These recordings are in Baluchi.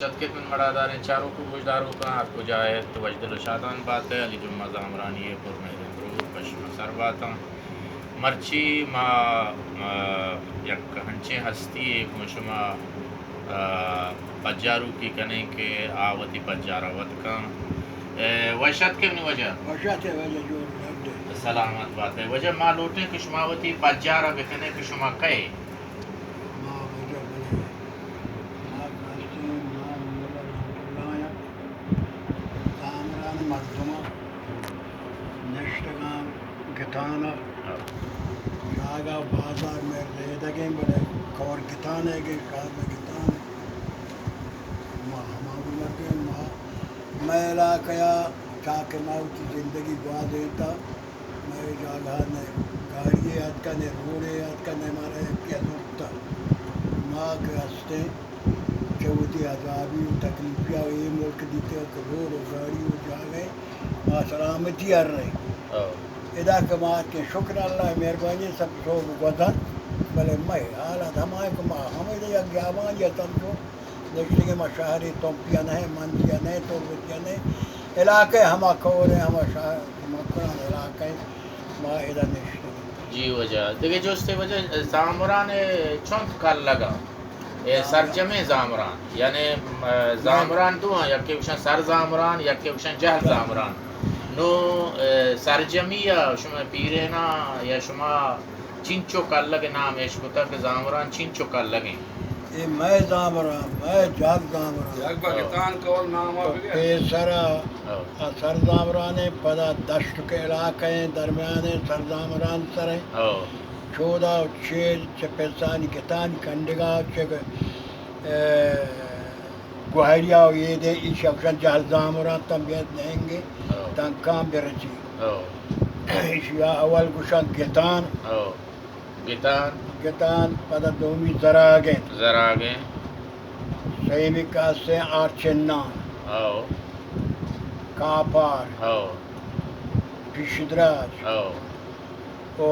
شت کت من مڑاداریں چاروک و گوشداروکاں، ہر کجا ات وشدل و شادان بات ء۔ علی جمعہ زامرانی ء پر مہریں دروت پہ شما سر باتاں۔ مرچی ما، ما یک ہنچیں ہستی یے گوں شما، آ، پجاروکی کنیں کہ آ وتی پجار ء وت کن۔ اے، وش اتکے منی واجہ؟ وش اتکے واجہ، جوڑ ڈڈ۔ سلامت بات ئے۔ واجہ ما لوٹیں کہ شما وتی پجار ء بکنیں کہ شما کئے؟ ما واجہ بلے، ما کاسیں، ما ملا رحمت اللہ آں۔ زامران مردماں نشتگاں گتان ء۔ ہاں۔ جاگہ بازار مئے ریدگیں، بلے کور گتان ء گیں، شہر مئے گتان۔ ما ہما مردیں، ما، مئے علاقہ ء چاکہ ما وتی زندگی گوازینتا، مئے جاگہ نہ گاڑی ء اتکا، نہ روڈ ء اتکا، نہ مارا یکے ء زرتا۔ ما کہ ہستیں، چہ وتی عذابی و تکلیفی ء اے ملک دیتے کہ روڈ و گاڑی و جاگہ ما سلامتی ء رہے۔ ہو۔ ادا کہ ما اتکیں، شکر اللہ ء مہربانی، سب سوب گوزن، بلے مئے حالت ہمائیں کہ ما ہمیں یک گیابانی اتن تو نشتگیں، ما شہری تمپیا نہ، مندیا نہ، تربتیا نہ، علاقہ ہما کور ہیں، ہما شہر، ہما قرآن علاقہ ہیں، ما ادا نشتگیں۔ جی واجہ، دگہ جستے واجہ، زامران چنت کلگا؟ اے زامران۔ سرجمیں زامران، یعنی، م، زامران دو ہیں، یکے گوشن سر زامران، یکے گوشن جہل زامران۔ نو، اے، سرجمی یا شما پیرینا یا شما چنچو کلگ نام اش کتگ کہ زامران چنچو کلگیں؟ اے مئے زامران، مئے جہل زامران۔ یک بگتان کول نام تو بگے۔ پیسرا ہو۔ آ سر زامران ہیں، پدا دشت کے علاقہ ہیں، درمیان ہیں، سر زامران سر ہیں۔ ہو۔ چودا و چھ چہ پسانی گتانی کنڈگا چہ، اے، گوہریا و ایدے ایشی گوشن جہل زامران تن بیت نہنگے ہو۔ تنکان برسی۔ ہو۔ ایشی اول گوشن گتان۔ ہو۔ گتان۔ گتان، پدا دومی زراگیں۔ زراگیں۔ سیمی کاسیں آرچنان۔ ہو۔ کاپار۔ ہو۔ پیشدراج۔ ہو۔ او۔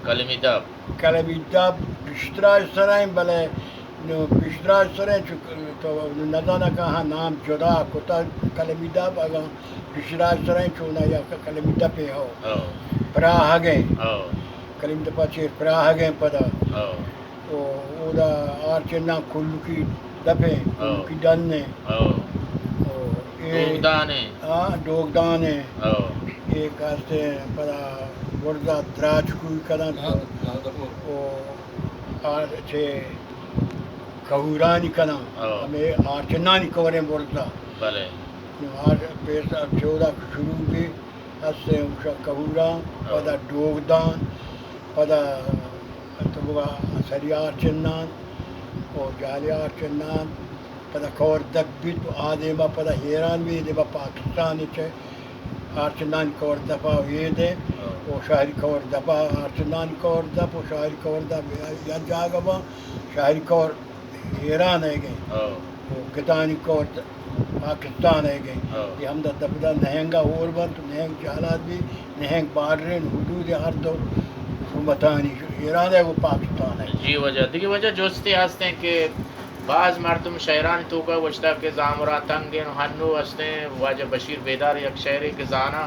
کلمی دپ۔ کلمی دپ پیشدراج سرائیں، بلے نو پیشدراج سرائیں، چو تو نزاناں کہ آہاں نام جدا کتا، کلمی دپ اگاں پیشدراج سرائیں، چونا یا کلمی دپے ہو۔ ہو۔ پراہگیں۔ ہو۔ کلمی دپا چیر پراہگیں پدا۔ ہو۔ او، اودا آرچناں کلکی دپیں، ہو۔ کلکی ڈنیں۔ ہو۔ او، اے، ڈوگدانیں۔ ہاں، ڈوگدانیں۔ ہو۔ اے کاستے پدا برزا دراج کوئی کنن تو۔ ہاں، ہاں۔ او، آ، چے کہورانی کنن۔ ہو۔ ہمے آرچنانی کوریں برزا۔ بلے۔ نو آر پیسا چودا شروع بی، ہستیں اوشا کہوراں، ہو۔ پدا ڈوگدان، پدا تو بگا سری آرچنان، او جالی آرچنان، پدا کور دپ بیت، و آ دیما پدا ایران بی، دیما پاکستان چہ آرچنان کور دپا و ایدے، ہو۔ او شہری کور دپا آرچنان کور دپ، و شہری کور دپ یا، یا جاگہ با، شہری کور ایران ء گئے۔ ہو۔ و گدانی کور پاکستان ء گئے۔ ہو۔ یہ ہمدا دپدا نہنگا ہور بنت، نہنگ جہلاد بی، نہنگ بارڈرین حدود ہر دو حکومتانی ایران ء و پاکستان ء۔ جی واجہ، دگہ واجہ جستے ہستیں کہ باز مردم شعرانی توکا گوشتا کہ زامران تنگیں و ہنو ہستیں، واجہ بشیر بیدار یک شعرے کہ زاناں،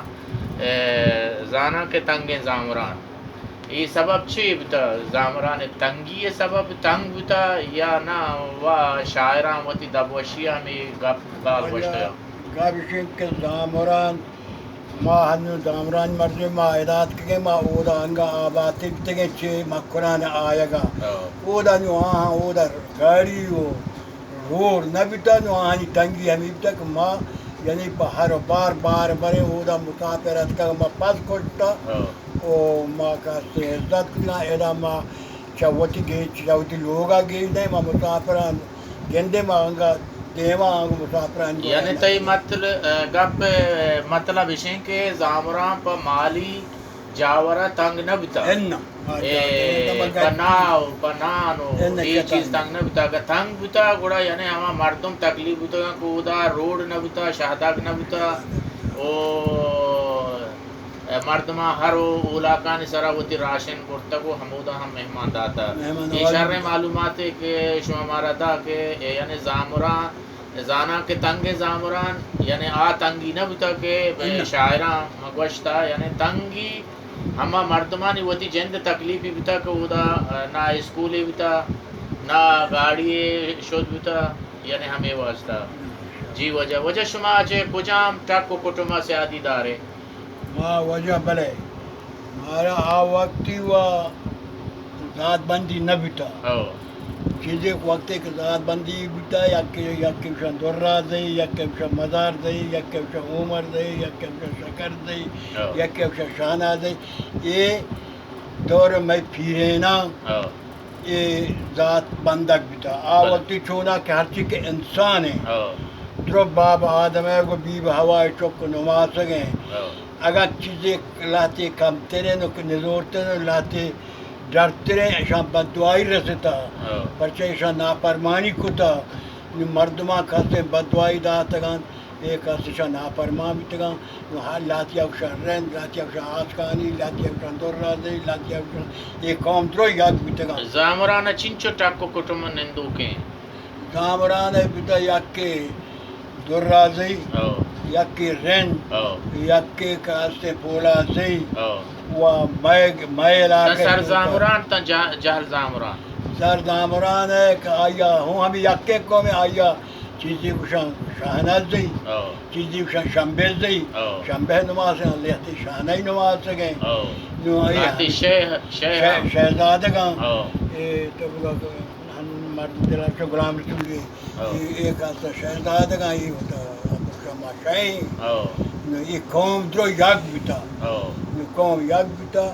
اے، زاناں کہ تنگیں زامران۔ اے سبب چے بوتہ؟ زامران ء تنگی ء سبب تنگ بوتہ یا نہ و شاعراں وتی دبوشی ء ہمے گپ بال واجہ، گوشتہ؟ گپ اش انت کہ زامران، ما ہنو زامران مردم، ما ادا اتکگیں، ما اودا انگا آباتی بیتگیں چے مکران آیگا۔ ہو۔ اودا نو آہاں اودا گاڑی و روڈ نہ بیتہ، نو آہانی تنگی ہمے بیتہ کہ ما یعنی پہ ہر و بار بار بریں، اودا مسافر اتکگ، ما پس کشتہ۔ ہاں۔ او ما کاستے عزت کتگاں، ادا ما چہ وتی گیج، چہ وتی لوگا گیج نئیں، ما مسافراں گندیں، ما انگا دیما انگو مسافرانی گورا یعنی نہ تئی گندیں۔ مطل-، ء، گپ ء مطلب اشیں کہ زامران پہ مالی جاور ء تنگ نہ بوتگ۔ اناں، ما اے، جاور ء تنگ پہ ناہ و پہ نان و اناں اے چہ چیز تنگ تنگ نہ بوتگ۔ اگاں تنگ بوتگ، گڑا یعنی ہما مردم تکلیف بوتگ کہ اودا روڈ نہ بوتگ، شہدگ نہ بوتگ۔ او مردماں ہر و اولاکانی سرا وتی راشن برتگ و ہمودا ہم مہمان داتگ۔ مہمان اے نوازی شریں بوتگ۔ معلوماتے کہ شما مارا دا کہ اے یعنی زامران زاناں کہ تنگیں زامران، یعنی آ تنگی نہ بوتگ کہ اناں۔ شاعراں گوشتہ، یعنی تنگی ہما مردمانی وتی جند تکلیفی بوتگ کہ اودا نہ اسکولے بوتہ، نہ گاڑی شد بوتہ، یعنی ہمے واسطہ۔ جی واجہ، واجہ شما چہ کجام ٹک و کٹم ء سیادی دارے؟ ما واجہ بلے، مارا آ وقتی و ذات بندی نہ بوتہ۔ ہو۔ چیزے وقتے کہ ذات بندی بوتہ، یکے، یکے گوشاں درازئی، یکے گوشاں مزارزئی، یکے گوشاں عمرزئی، یکے گوشاں شکرزئی، ہو۔ یکے گوشاں شاہنازئی۔ اے دور مئے پیریناں ہو۔ اے ذات بندگ بوتہ۔ آ بلے۔ وقتی چونا کہ ہرچی کہ انسان ایں، ہو۔ درو باب آدم ء گوں بیب ہوا ء چک نماسگ ایں۔ ہو۔ اگاں چیزے لہتے کمتریں و کہ نزورتریں و لہتے ڈرتریں، اشاں بددعائی رستہ، ہو۔ پرچہ اشاں نافرمانی کتہ۔ نوں مردماں کسیں بددعائی داتگ انت، اے کس اشاں نافرمان بیتگ انت۔ نوں ہر لہتیا گوشاں رند، لہتیا گوشاں آسکانی، لہتیا گوشاں درازئی، لہتیا گوشاں اے قوم درو یک بیتگ انت۔ زامران ء چنچو ٹک و کٹم نندوکیں؟ زامران ء بوتہ یکے درازئی، ہو۔ یکے رند، ہو۔ یکے کہ ہستیں پولازئی، ہو۔ و مئے، مئے علاقہ تاں سر زامران تاں جہ-، جہل زامران۔ سر زامران ء کہ آیا ہوں ہمیں یکے قوم آیا چیزی گوشاں شاہنازئی، ہو۔ چیزی گوشاں شمبیزئی، ہو۔ شمبے نماز ہیں، لہتے شاہنائی نماز سگیں۔ ہو۔ نو آئی لہتے ہمیں شہ-، شہ-، شہ-، شہزادگاں۔ ہو۔ اے تو بگا ہن مرد دل چو غلام رسول اے۔ ہو۔ اے، اے کاسا شہزادگاں، اے ہوتا عبدالشما شاہی۔ ہو۔ نو اے قوم درو یک بیتا۔ ہو۔ نو قوم یک بیتا۔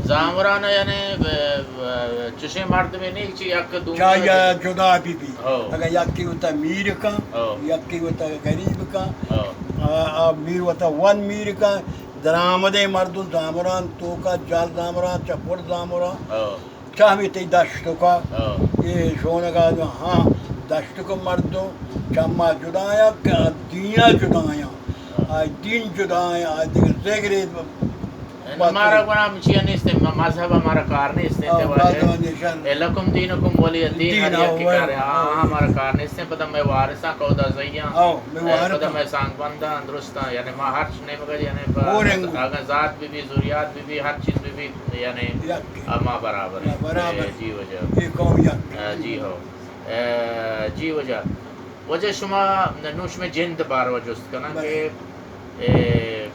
زامران یعنی، ب-، ب-، چشیں مردمے نہیں چی یک دومی چاہیے جدا بی بی۔ ہو۔ اگر یکی ہوتا میر کن، ہو۔ یکی ہوتا غریب کن۔ ہو۔ آ، آ میر ہوتا ون میر کن، درآمدیں مردم زامران توکا جال زامران، چپڑ زامران۔ ہو۔ چہ ہمے تئی دشتکا، ہاں۔ اے شونگا جو، ہاں، دشتک مردم چما جدایاں کہ آ دینا جدایاں۔ ہاں۔ آ دین جدایاں، آ دگہ زگرے یعنی مارا گونا ہم چیا نیست، م-، مذہب ہمارا کار نیست، ہاں، تے واجہ۔ مذہب نیشان۔ اے لکم دینکم ولی دین، دین، ہر ہاں، یک کار ہے، ہاں، ہاں۔ ہمارا کار نیست، پتہ میں وارثاں کودا زیاں، ہاں، میں اے، وارثاں۔ پتہ میں سانگ بنداں، درستاں، یعنی ما ہر چ نیمگا، یعنی پ-، اگاں ذات بی بی، ذریات بی بی، ہر چیز بی بی، یعنی یک۔ آ، ما برابر ایں۔ ما برابر ایں۔ اے، جی واجہ۔ اے قوم یک۔ آ، جی ہو۔ اے، جی واجہ۔ واجہ شما نوں شمئے جند باروا جست کناں بلے۔ کہ، اے،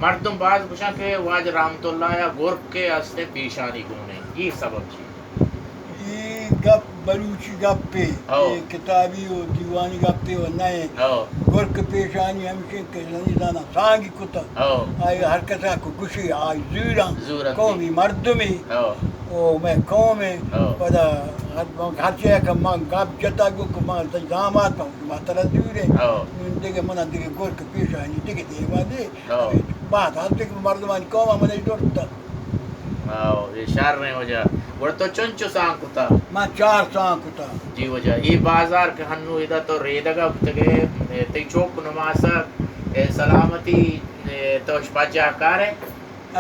مردم باز گوشاں کہ واجہ رحمت اللہ یا گرک کے ہستے پیشانی گونے۔ اے سبب چی؟ اے گپ بلوچی گپے، ہو۔ اے کتابی و دیوانی گپے و نئے۔ ہو۔ گرک پیشانی ہمشیں کہ زنی زانا سانگی کتگ۔ ہو۔ آئی ہر کسا کہ گوشی آئی زوراں۔ زوراں۔ قومی مردمے۔ ہو۔ او مئے قومے۔ ہو۔ پدا ہر، ہر چیز کہ من گپ جتا گو کہ من تئی دامات ہوں، ما ترا زوریں۔ ہو۔ نوں دگہ منا دگہ گرک پیشانی دگہ دیوا دے۔ ہو۔ بعد ہر دگہ مردمانی قوم من درتا۔ ہو، اے شر ایں واجہ۔ گڑا تو چنچو سانگ کتا؟ من چار سانگ کتا۔ جی واجہ، اے بازار کہ ہنو ادا تو ریدگا بوتگے، اے، تئی چوک نماسگ، اے، سلامتی، اے، تو اش پجاہ کارے؟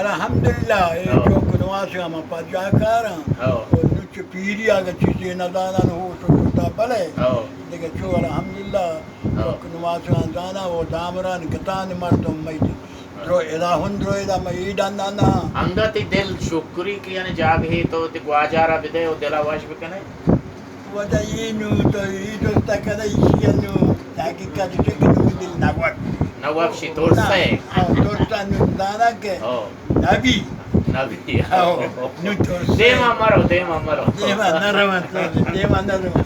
الحمدللہ، اے ہو۔ چوک نماسگا من پجاہ کاراں۔ ہو۔ و نوں چہ پیری اگہ چیزے نزاناں ہوش و شتا بلے۔ ہو۔ دگہ چو الحمدللہ، ہو۔ چوک نماسگا زاناں و زامران گتان مردم مئے۔ درو ادا ہن درو ادا ما ای ڈندا نہ۔ انگت ای دل شکری کہ یعنی جاگہے تو تی گواجارا بدے و دلا وش بکنے۔ ودا ای نوں تو ای جستا کنے ایشی نوں تاکہ کدی چہ کہ نوں دل نہ وش۔ نہ وش ترسے۔ ہاں، ترسا نوں دانا کہ ہو۔ نبی۔ نبی۔ ہاں، نوں ترسے۔ دیما مرو، دیما مرو۔ دیما نہ رواں تو، دیما نہ رواں۔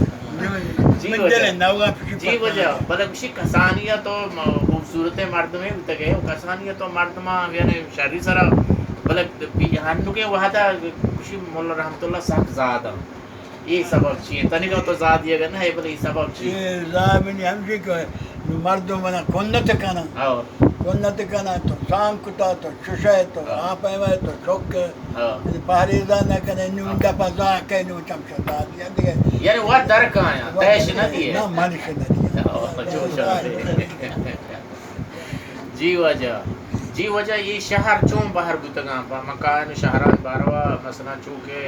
جی من واجہ۔ دل نہ وش۔ جی واجہ، بلے گوشی کسانی ء تو م-، خوبصورتیں مردمے بوتگ ئے، و کسانی ء تو مردماں یعنی شری سرا، بلے بی-، ہنوکیں وہد ء گوشی ملا رحمت اللہ سک زاد انت۔ اے سبب چی انت؟ تنیگا تو زاد دیگ نہ ئے، بلے اے سبب چی؟ اے زامنی ہمشی کہ مردم منا کنت کناں۔ ہو۔ کنت کناں تو سانگ کتا تو چشئے تو ہاں۔ آ پیمئے تو چک۔ ہاں۔ پہریزا نہ کنے، نوں ہاں۔ دپا زاہ کئے، نوں چمشا دات یا دگہ۔ یعنی وت در کایاں، وت تیش در نہ کایاں۔ دیئے۔ نہ، منش نہ دیئے۔ ہاں، چو شاعر۔ جی واجہ، جی واجہ، اے شہر چون بہر بوتگاں؟ پہ مکان شہران باروا، مثلاً چونکہ،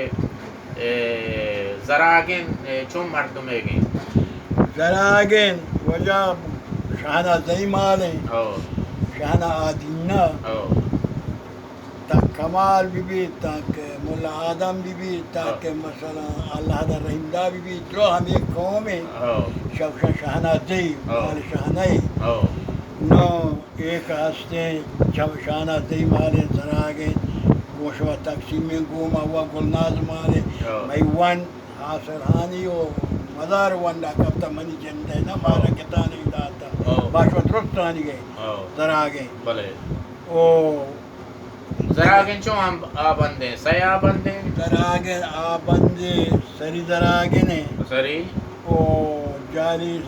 اے، زراگیں، اے، چون مردمے گیں؟ زراگیں و کجا؟ شہنازئی مال ایں۔ ہو۔ شہنا آدینہ۔ ہو۔ تا کمال بی بی، تا کہ ملا آدم بی بی، تا ہو۔ کہ مثلاً اللہ دا رحیم دا بی بی، درو ہمے قوم ایں۔ ہو۔ شب شہنازئی، ہو۔ مال شہنائی۔ ہو۔ نو ایک ہستیں، چم شہنازئی مال ایں، زراگ ایں، گوں شما تقسیم ایں، گوں ما و گلناز مال ایں، ہو۔ مئی ون حاصل ہانی و مزار ونڈا کپتا منی جندے نا، مارا ہو۔ کتانی داتا۔ ہو۔ باشو درستانی گئے۔ ہو۔ زراگیں۔ بلے۔ او۔ زراگیں چون ہم آبندیں، سہ آبندیں؟ زراگیں آبندیں، سری زراگیں۔ سری؟ او، جالی،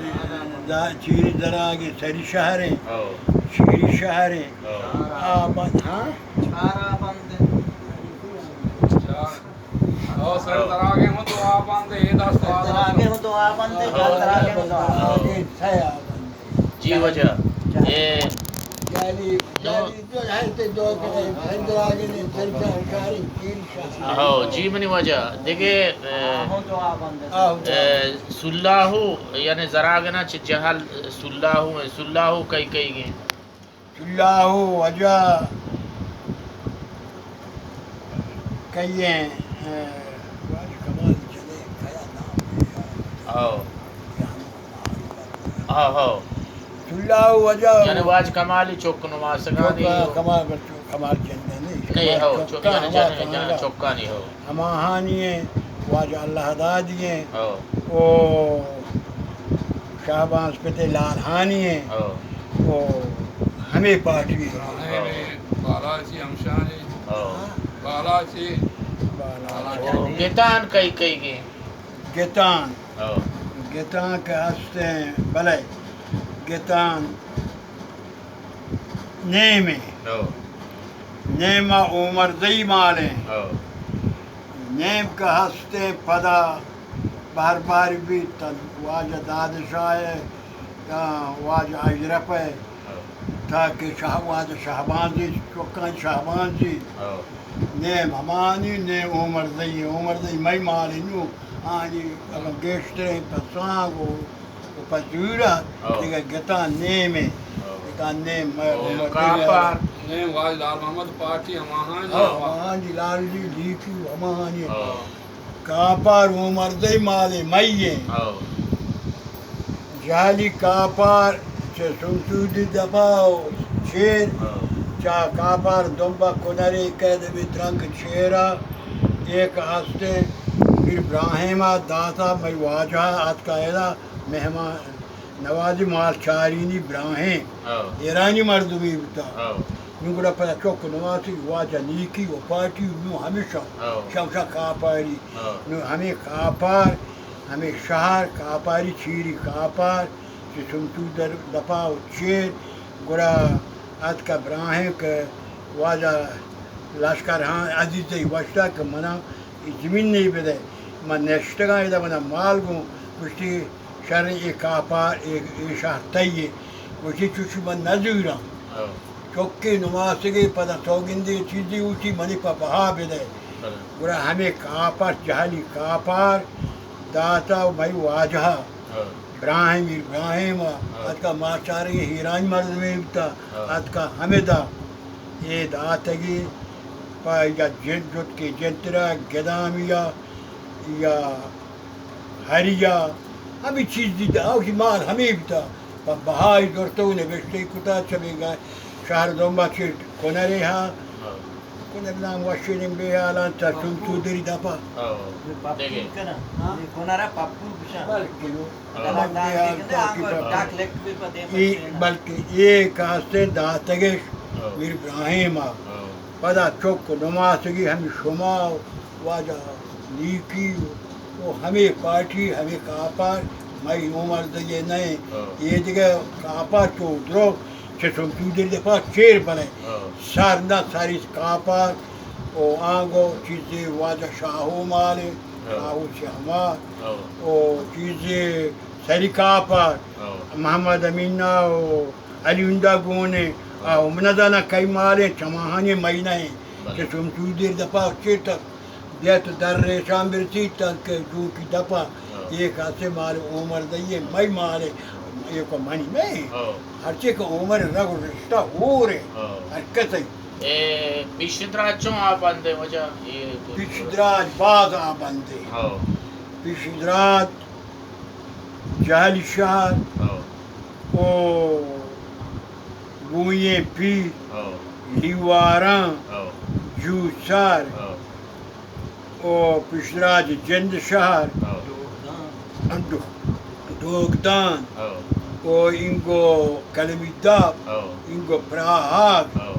دا-، چیری زراگیں، سری شہریں۔ ہو۔ چیری شہریں۔ ہو۔ آبند، ہاں؟ چار آبندیں۔ او سر دراگیں ہوں دو آبندے، اے دست آبندے۔ دراگیں ہوں دو آبندے، ہو۔ دراگیں ہوں دو آبندے۔ جی واجہ۔ اے یعنی، دو یعنی دو ہستے دو کے، ہر دراگیں نے سر شہر شاری، پیر شہر۔ ہو، جی منی واجہ۔ دیگہ، اے، ہوں دو آبندے۔ آہو۔ اے، سلاہو، یعنی زراگنا چہ جہل سلاہو ایں، سلاہو کئی کئی گیں؟ سلاہو واجہ کئی ایں، اے، واجہ کمال جنے کیا نام ہے؟ ہو۔ ہو، ہو۔ سلاہو واجہ یعنی واجہ کمالی چک نماسگانی چک ہو۔ کمال، کمال جندے نہیں۔ نہیں، ہو، چک، چکان یعنی ہوا جن-، جن-، کانگا۔ چکانی ہو۔ ہماہانی ایں، واجہ اللہ دادی ایں، ہو۔ او شہباز پتے لال ہانی ایں، ہو۔ او ہمے پارٹی ایں۔ ہمے بالاچی ہمشانی، ہو۔ بالاچی۔ بالاچی۔ او گتان کئی کئی گے؟ گتان۔ ہو۔ گتان کہ ہستیں، بلے گتان نیم ایں۔ ہو۔ نیم ءَ اومرزئی مال ایں۔ ہو۔ نیم کہ ہستیں پدا بہر بہر بیت، تاں واجہ دادشاہ ءَ، تاں واجہ اشرف ءَ، ہو۔ تاکہ شاہ، واجہ شہبانزی، چکان شہبانزی۔ ہو۔ نیم ہمانی، نیم اومرزئی، اومرزئی مئی مال ایں نوں، آنی اگاں گیشتریں پہ سانگ و و پہ زورا، ہو۔ دگہ گتان نیم ایں۔ ہو۔ گتان نیم، مئے ہو، عمر کاپار۔ نیم واجہ لال محمد پارٹی ہماہانی ہو، ہوا۔ ہماہانی لال جی لیکی و ہماہانی۔ ہو۔ کاپار اومرزئی مال ایں، مئی ایں۔ ہو۔ جہلی کاپار چہ سمسودی دپا و چیر، ہو۔ چا کاپار دمبا کنرے قید بیت رنگ چیرا، ایک ہستے میر ابراہیم ءَ داتا مئی واجہ ءَ اتکا ادا مہمان نوازی مال چارینی براہیں ہو۔ ایرانی مردمی بوتا۔ ہو۔ نوں گڑا پدا چک نماسی واجہ نیکی و پارٹی نوں ہمیشہ ہو۔ شمشا کاپاری۔ ہو۔ نوں ہمے کاپار، ہمے شہر کاپاری، چیری کاپار، چہ سمسو در دپا و چیر، گڑا اتکا براہیں کہ واجہ لشکر ہان عزیزئی گوشتا کہ منا اے زمینے بدئے، من نشتگاں ادا، منا مال گوں۔ گوشتی، شر اے کاپار، اے، اے شہر تئی اے۔ گوشتی، چوشی من نزوراں۔ ہو۔ چکے نماسگے پدا سوگندے چیزے اوشی منی پہ بہا بدئے۔ بلے۔ گڑا ہمے کاپار، جہلی کاپار داتا و مئی واجہ ءَ، ہو۔ براہیں، میر براہیں ءَ، ہو۔ اتکا ماچارگیں ہیرانی مردمے بوتا، ہو۔ اتکا ہمدا اے داتگی پہ یا جن، جتکے جنترا گدامیا یا ہریا، ہمے چیز دیتا، اوشی مال ہمے بوتا، پہ بہائی زرتو نبشتہ کتا، چمیگا شہر دمبا چٹ کنرے ہا، ہو۔ کنر نام وشیریں بے حالان تا چون تو دری دپا۔ ہو۔ پپول دیگه۔ کنا۔ ہاں؟ کنرا پپول بشان۔ بلکہ نو۔ ہو۔ بلکہ آنگو ڈاک لکھ بھی پتے اے، پچے نا۔ بلکہ اے کاستے داتگش ہو۔ میر ابراہیم آ۔ ہو۔ پدا چک نماسگی ہمے شما و واجہ نیکی و ہمے پارٹی، ہمے کاپار، مئی عمر دگہ نئے۔ ہو۔ اے دگہ کاپار چو درو چہ سمسودری دپا چیر بلے۔ ہو۔ سر نہ سری کاپار و آنگو چیزے واجہ شاہو مالے، ہو۔ شاہو شہمار ہو۔ و چیزے سری کاپار، ہو۔ محمد امینہ و علی ہندا گونے، ہو۔ آ، من نزاناں کئی مالیں، چماہانی مئی نہ ایں۔ بلے۔ کہ سمسودری دپا چیر تک بیا تو در ریشان برسی تنکہ جوکی دپا، ہاں۔ اے کاسے مال عمر دئیے، مئی مالے، اے کو منی نہ ایں۔ ہو۔ ہرچی کہ عمر رگ و رشتہ ہور ایں۔ ہو۔ ہر کس ایں۔ اے پیشدراج چون آ بند ایں وجہ؟ اے پیشدراج باز آ بند ایں۔ ہو۔ پیشدراج، جہلی شہر ہو۔ و بوئیں پیر، ہو۔ لیواراں، ہو۔ جوسر، ہو۔ و پیشدراج جند شہر، ہو۔ دو-، دوگدان، ہو۔ و اینگو کلمی داب، ہو۔ اینگو پراہاگ، ہو۔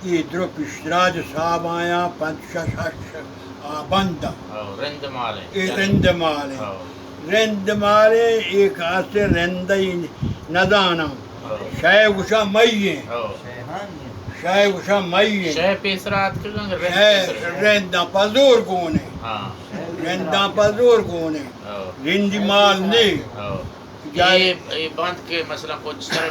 اے درو پیشدراج صاحب آیاں پنچ شش ہشت آ بند اَنت۔ ہو، رند مال ایں۔ اے رند مال ایں۔ ہو۔ رند مال ایں، اے کاسے رند ئی نزاناں۔ ہو۔ شے گوشاں مئی ایں۔ ہو۔ شے گوشاں مئی ایں۔ شے پیسرا اتکگ اَنت، رند شے پیسرا۔ رنداں پہ زور گون ایں۔ ہاں۔ رنداں پہ زور گون ایں۔ ہو۔ رندی مال نہ ایں۔ ہو۔ جائے۔ اے، اے بند کہ مثلاً کچ سر